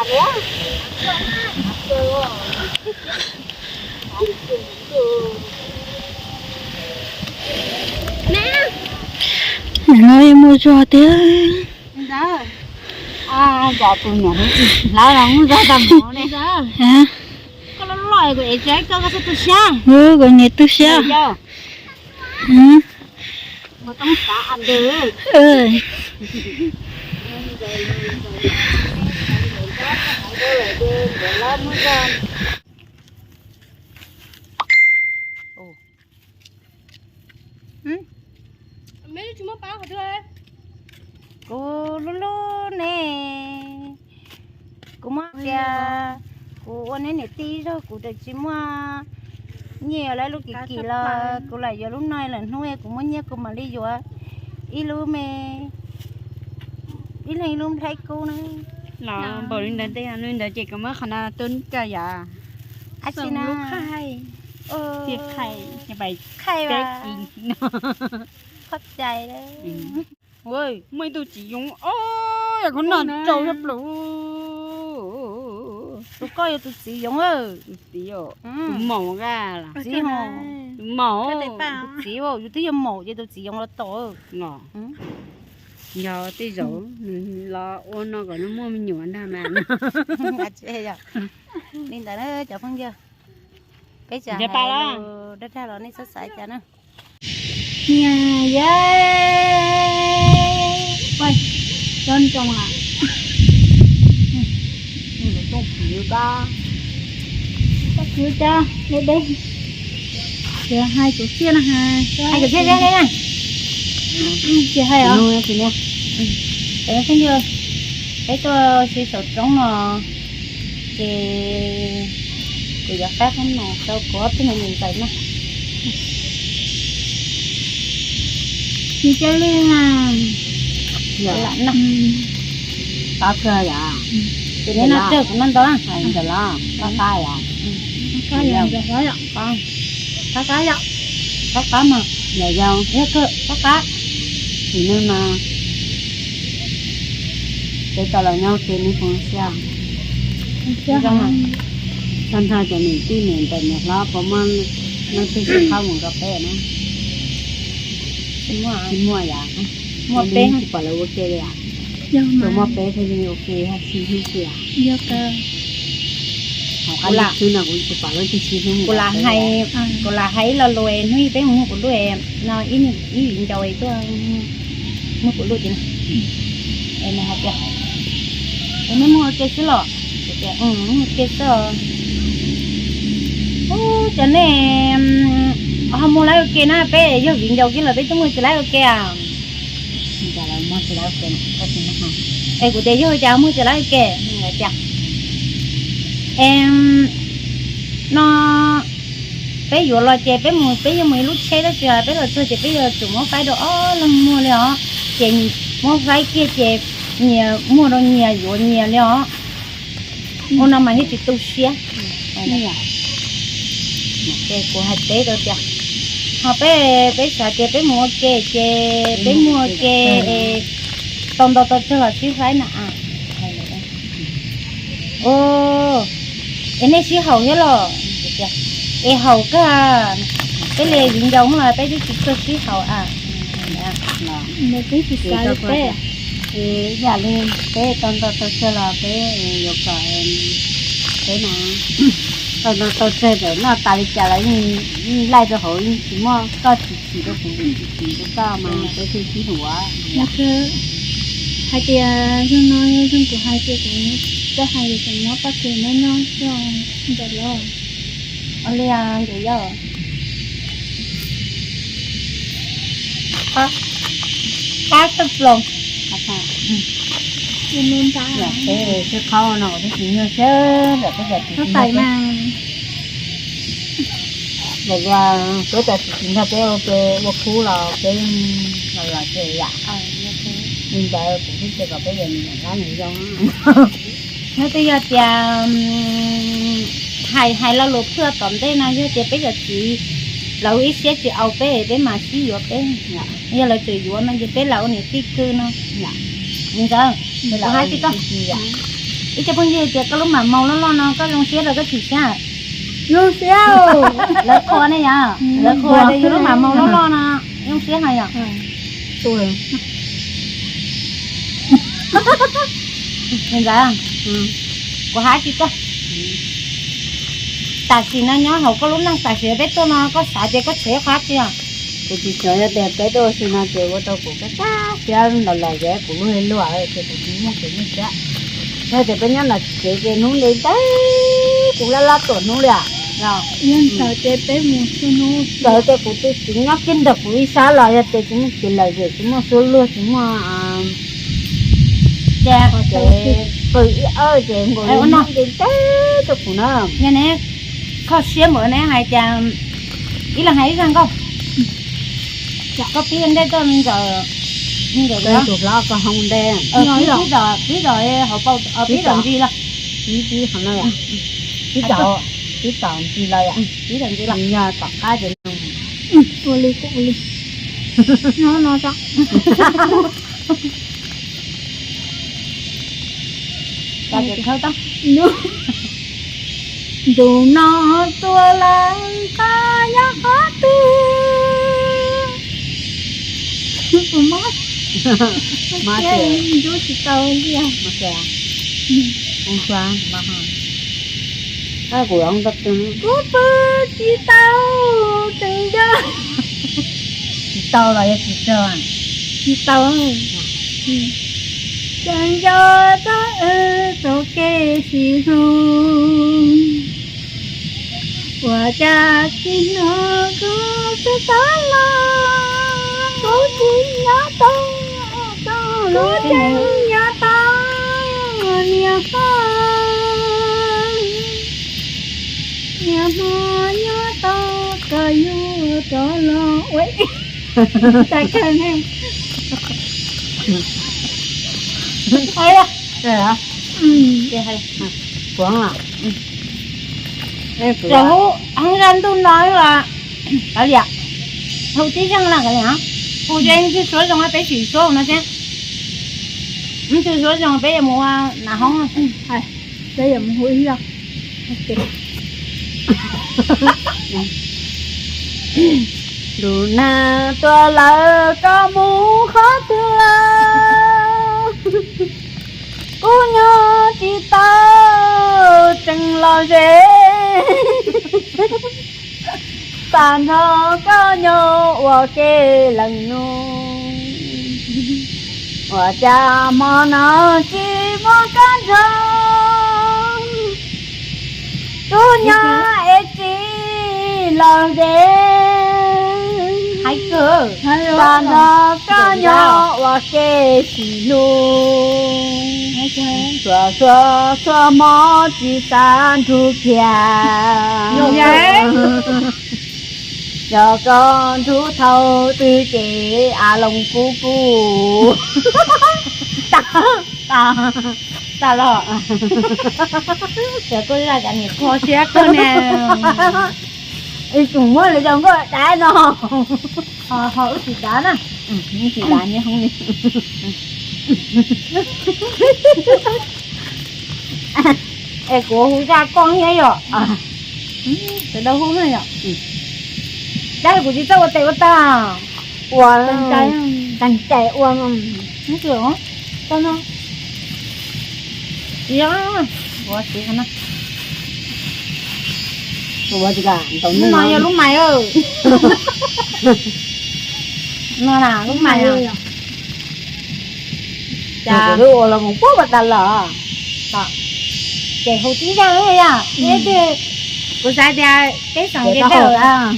No mus zog tiag. Kuv niam tu siab. Kuv lub lub ne, kuv muab tias kuv ua neb niam tij zog kuv tseem tsis muaj nyiaj yuav lub kim kim los kuv lam yuav lub no lawm hnub kuv muaj nyiaj kuv mam li yuav ib lub me, ib leeg ib lub nplhaib kub na. Los npaum li ntawd tej li ntawd ces kuv muab qhov no tuaj koj yom. Ab tsi na, khaij, khaij, qhov cai. Muaj ib tug txiv yoov os, yog koj noj tsau thiab plaws. Tus koj yog tus txiv yoov. Tus txiv os, tus maum qa los. Tus maum, tus txiv, yus twb yog maum ces tus txiv yoov los tau. Yog tej zaum nws los ua no kom nws muaj me nyuam ntag mas. Li ntawd na cov phooj ywg, peb tsis hais dab tsi los nej txhob xav cas na. Niam yab, cov ntsoog a, cov kwv cov deb deb, tsis hais tus xiab no, hais tus xiab deb deb na, tsis hais os. Peb tuaj si saum roob no, ces kuv yuav faib qhob noom rau kuv ob tug me nyuam ntxawm na. Nws coj lwj na. Lam noj. Qab kawg yom. Ces neb noj tsawg kuv noj ntau. Ntawm los qab qab yom. Qab yom, ntawm hlob yom. Qab qab yom. Qab qab mas yom, yog yog kawg qab qab. Sim neej no peb tau los nyob ua ke neb puas siab? Txog nrho cov niam tij niam ntxawm niam hlob puas muaj leej twg tsis qhob mus rau peb na? Tsis muaj yom. Muaj peb tsis pom lawv ua ke li os. Tsuas muaj peb thiaj li ua ke sib hlub xwb os. Kuv lam hais, kuv lam hais ib lo lus hnub ib peb mus muag kuv lub no, ib viv ncaus tuaj muag kuv lub ces nws hais tias, es neb muag ua ke xwb los? Kuv tias, muag ua ke xwb os. Ub, cov nej ho muag laib ua ke na, peb yog viv ncaus kiag los peb twb muag tsis laib ua ke. Es kuv tias yog cas muag tsis laib ua ke? Tias, em, no peb yuav los ces peb mus, peb yuav mus ib lub tsheb tab sis peb los txog ces peb yuav tsum muab faib rau ob leeg muag li os. Ces muab faib kiag ces nyias muag rau nyias yuav nyias li os. Ua no mas thiaj tsis tu siab. Ces kuv hais teb rau tias, ho peb, peb xav tias peb mus ua ke ces peb muag ua ke es tau ntau tau tsawg los sib faib na. Es nej sib haum thiab los? Es haum kawg, peb li viv ncaus los peb twb tsis tshua sib haum a. Ib yam li peb tau ntau tau tsawg los peb yuav kom peb na, tau ntau tau tsawg ntawm noj tas li cas los yeej laij rau hauv, yeej tsis muaj koj tsis chim rau kuv, kuv tsis chim rau koj mas peb thiaj sib haum. Hais tias yog no yog kuv hais tias kuv txawj hais ces kuv muab paj kws neb noj xwb ntawm los. Ua li ntawd yog qab tag plaws. Peb sib qhaub no kuv twb tsis nyuaj siab ntawm peb cov txiv txiv nrog peb, ntawm peb cov txiv txiv nrog peb ua ke ua khub los peb los los ces yam li ntawd kuv twb tsis kom peb yuav nws lam lab nws zoo. Nws twb yog tias hais hais lo lus phwj tom ntej no yog tias peb cov txiv lawv ib siab tsis au peb, peb mam sib yuav peb. Yog lawv tseem yuav no ces peb lam ua niam tij kwv no. Li ntawd, kuv hais tsis tau. Ib co phooj ywg tias koj lub mam maus loj loj no koj zoo siab los koj chim siab? Zoo siab. Lawv qhuas ne yom, lawv qhuas tias yus lub mam maus loj loj no zoo siab heev yom. Ntxawm, kuv hais tsis koj, tam sim no nyob hauv koj lub neej tam sim peb tuaj no koj xav tias koj tshev qhov twg? Kuv tsis tshev, yog tias peb tuaj ua si no ces ua rau kuv kab kab siab ntau los zem kuv lub luag ces kuv tsis muaj kev nyuaj siab. Yog tias peb nyob nram tsev ces hnub ntev ntev kuv laj laj tuam hnub li. Yog ntawd ces peb mus xwb hnub, ntawd ces kuv twb tsis nyob kiag nrog kuv ib sab los yog tias tsis muaj kev lom zem tsis muaj suab luag tsis muaj ces qw ib ob ces nkaus li hnub ntev ntev rau kuv na. Yog ne, kho siab npaum ne hais tias ib leeg hais ib zaj nkauj. Koj pib ntej tuaj me ntxawm, me ntxawm tus hlob koj hoo ntej. Pib tom, pib tom hauv paus, pib tom ntsis los. Pib, pib qhov no yom. Pib tom, pib tom ntsis los yom. Pib tom ntsis los. Yog tom qab ces ua li kuv ua li no no tso. Ntu no tuaj lawm koj nyob qhov twg? Kuv mob, mob ces ntu tsis tau li. Kuv pw tsis tau tseem nco, tsis tau los yog tsis tau, tsis tau, tseem nco txog wb txoj kev sib hlub. Ua cas txij hnub kuv twb tau los, kuv tsis nyob tau, kuv tsis nyob tau niaj hmo, niaj hmo nyob tau koj yuav rov los ua. Tag kawg ne. Kuv hais, hoob zaj ntuj no los kav liam, hu tib zeej los kav liam, hu ces ntxhw suav zoo peb tsis suav no thiab, ntxhw suav zoo peb yuav mus ua nas hoob. Peb yuav mus hu ib zaj. Ntu no tuaj lawm koj mus qhov twg lawm? Kuv nyob tsis tau tseem los ze, tag nrho koj nyob ua ke leej nus. Ua cas hmo no tsis muaj koj nrog, kuv nyob es tsis los ze, tag nrho koj nyob ua ke sib hlub. Txhua txhua txhua hmo tsis xav nrug kiag, yog koj nrug thaum twg ces a loo kub kub. Tas, tas, tas los. Cov koj zaj cas niam kho siab kawg ne. Tsis muab lawv cov nkauj dav no. Ho wb tsis dav na. Wb tsis dav nyob hoob li. Es kuv hu zaj koj thiab yom. Sawv daws hu na yom. Tab kuv tsis txawj ua tes ua taw. Ua, tag cai ua. Tsis, ua tsis no. Ua tsis kam ntau no yog lub mais. No na lub mais. Cas ua los mus puag pas tas los. Ces hu tib zaj yom, kuv xav tias peb xeem ces dawm,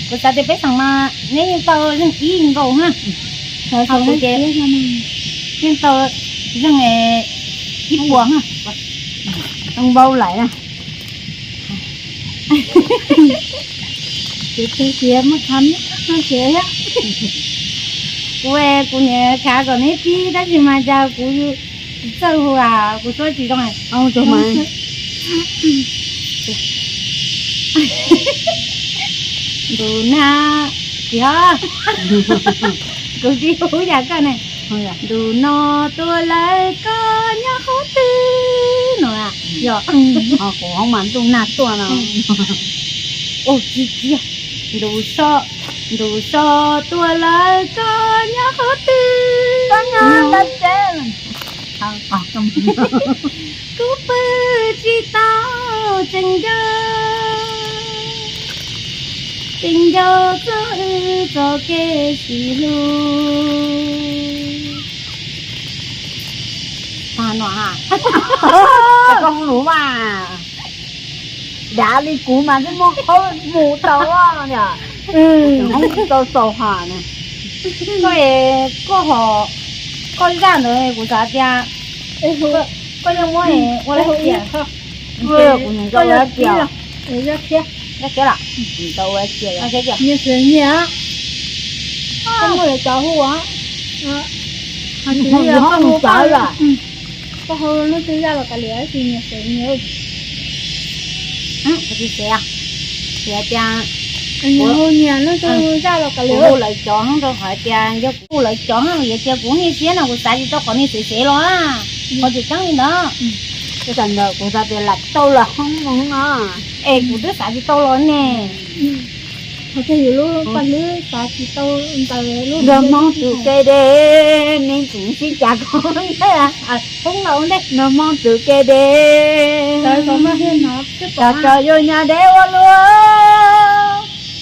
kuv xav tias peb xeem mas neb yeej tau zeeg ib nkaus na. Ho kuv ces yeej tau zeeg ib puas na. Npau lais na. Kuv tus xiav muaj qhov siav thiab. Kuv, kuv niam khav kom neb pib tab sis mas cas kuv tsis txawj hu, kuv suab tsis zoo. Ntu na, tsis, kuv tsis hu yam koj ne. Ntu no tuaj lawm koj nyob qhov twg no? Yog, kuv hoob mas ntuj nag tuaj no. Ua tsis kiag. Ntu so, ntu so tuaj lawm koj nyob qhov twg? Koj nyob ntawm tsev. Kuv pw tsis tau, tseem nco, tseem nco txog wb txoj kev sib hlub. Tag no ha. Koj hoob lus mas dav li kuv mas twb muab qhaub mus tau os. Hoob tsis tau txaus ha. Koj, koj ho, koj zaj ntawd kuv xav tias koj yeej muab ua lawm tiag. Kuv nco ua tiag. Nyias xwb nyias, koj muaj lawv cov hu ua, koj hu lub twg zaj los kav liam, tab sis nyias xwb nyias. Kuv tsis xav, xav tias nyias hu nyias lub twg zaj los kav liam, hu lawv cov rau qhov tias yog kuv hu lawv cov yuav cia kuv niaj siab no kuv xav tsis tau qhov niag xev xev los. Qhov tseem ceeb li ntawd. Tam ntawd kuv xav tias lam tau los hoob no, es kuv twb xav tsis tau los ne. Qhov tias yus lub paj hlwb xav tsis tau ntawd lub. Nrog Hmoob tus ke de, me ntxim sib cav kov ntej. Nrog Hmoob tus ke de, tso tso yuav nyas deb ua luaj.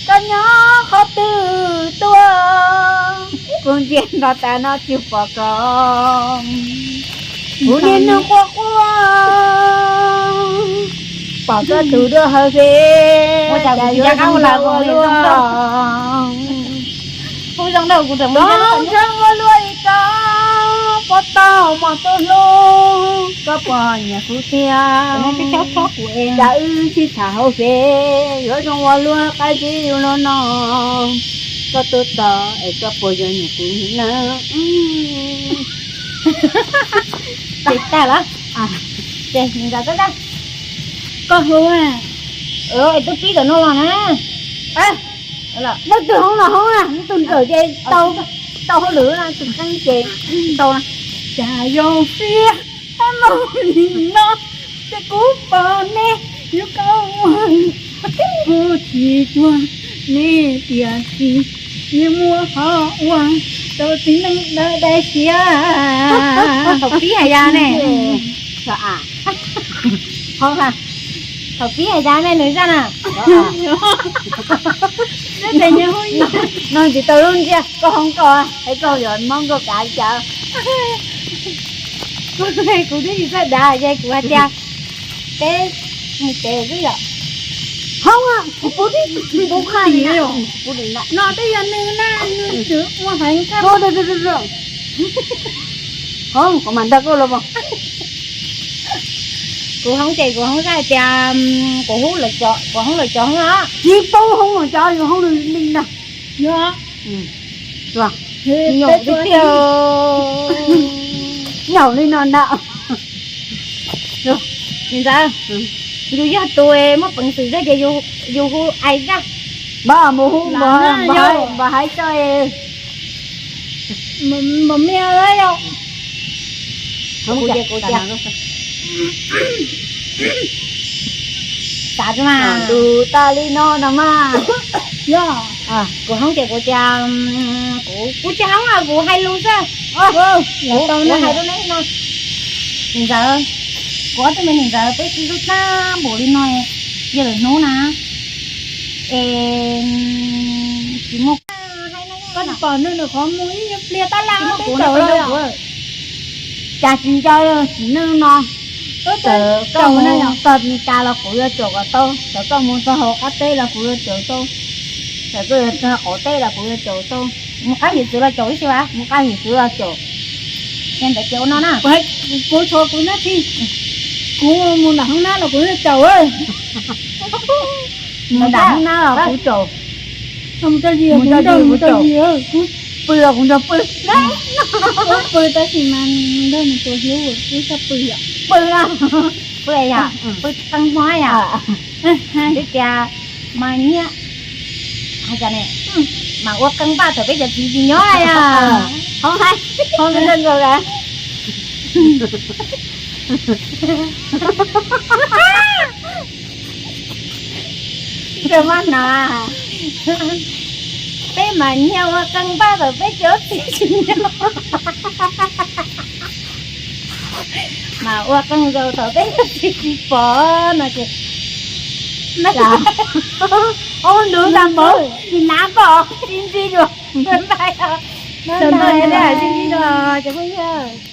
Koj nyob qhov twg tuaj, kuv ntsia nrog tas no tsis pom koj. Kuv niaj hnub quaj quaj, pom koj tus duab hawv fes, cas yuav zoo ua luaj. Zoo ua luaj li koj, puas tau mos tus hlub, koj puas nyiam kuv tiag. Cas wb sib tham hauv fes, yuav zoo ua luaj qab zib yus los no. Koj tuaj txog es koj puas yuav nyiam kuv na? Ces tag lawm. Ces nkawd koj, koj hu, es twb pib ntawm no los na. Leej twg hoob los hoob na, tus nkawm ces tau hauj lwm na, tus qeeb ces tau na. Cas zoo siab, mus li no, ces kuv pom nej yus koj ua, kuv tsis cuag nej tiam sis, yeej muaj qhov ua rau txiv neej dawb dai siab. Thaum pib hais yas ne. Thaum pib hais yas ne nws zaj na. No tsis tau lub ntsiab, koj hoob koj, es koj yuav Hmoob nkauj kav cas. Kuv twb tsis txawj dav ces kuv hais tias peb mus tsev xwb yom. Hoob, kuv pub, pub qhaj li no, twb yog nws na, nws tseem ua heev koj. Hoob, kuv mam nrog koj los. Kuv hoob ces kuv hoob hais tias kuv hoob lawv cov, kuv hoob lawv cov hoob. Tsis pub hoob lawv cov, yus hoob li ntag. Yog, nyaum li tiag, nyaum li no ntag. Niam ntxawm, yus yog tus muaj peev xwm zog ces yus hu ais zaj. Npam mus hu, npam hais tso. Npam miaj yom. Kuv ces kuv ces xav mas ntus tas li no no mas. Yog, kuv hoob ces kuv tias kuv, kuv tsis hoob, kuv hais lus xwb. Kuv hais rau nej no, niam ntxawm, kuv ob tug me niam ntxawm peb sib hlub tag npaum li no, yog lwm hnub na, es tsis muaj, koj tsis pom nws nws qhov muag ib nyuag pliag tab laj twb caum los. Cas tsis nco txiv neej no, txawm koj mus txog Mes Kas los kuv yuav caum kom tau, txawm koj mus txog hauv qab teb los kuv yuav caum tau, txawm koj yuav txog qaum teb los kuv yuav caum tau. Mus qab hiav txwv los caum ib si vas, mus qab hiav txwv los caum. Ces ntawd ces ua no na. Kuv tshuav kuv nab thi, kuv mus nram hoob nab los kuv yuav caum. Mus nram hoob nab los kuv caum. Mus tso zis, mus tso zis, pw los kuv nrog pw. Pw tab sis mas nrog nws tus hlub wb txhob pw yom. Pw na, pw yom, pw qee hmo yom. Twb tias mas nyiaj, hais cas ne, mas ua qee npaj thaum peb cov txiv tsis nyob yom. Hov hais, hov me koj nkaus lawm. Koj muab hnav. Peb mas nyiag ua qee npaj thaum peb cov txiv tsis nyob, mas ua qee zaus thaum peb cov txiv tsis pom no ces, ob hnub tas npaum tsis hnav npaum tsis ntsib dua. Tsis ntsib dua cov phooj ywg.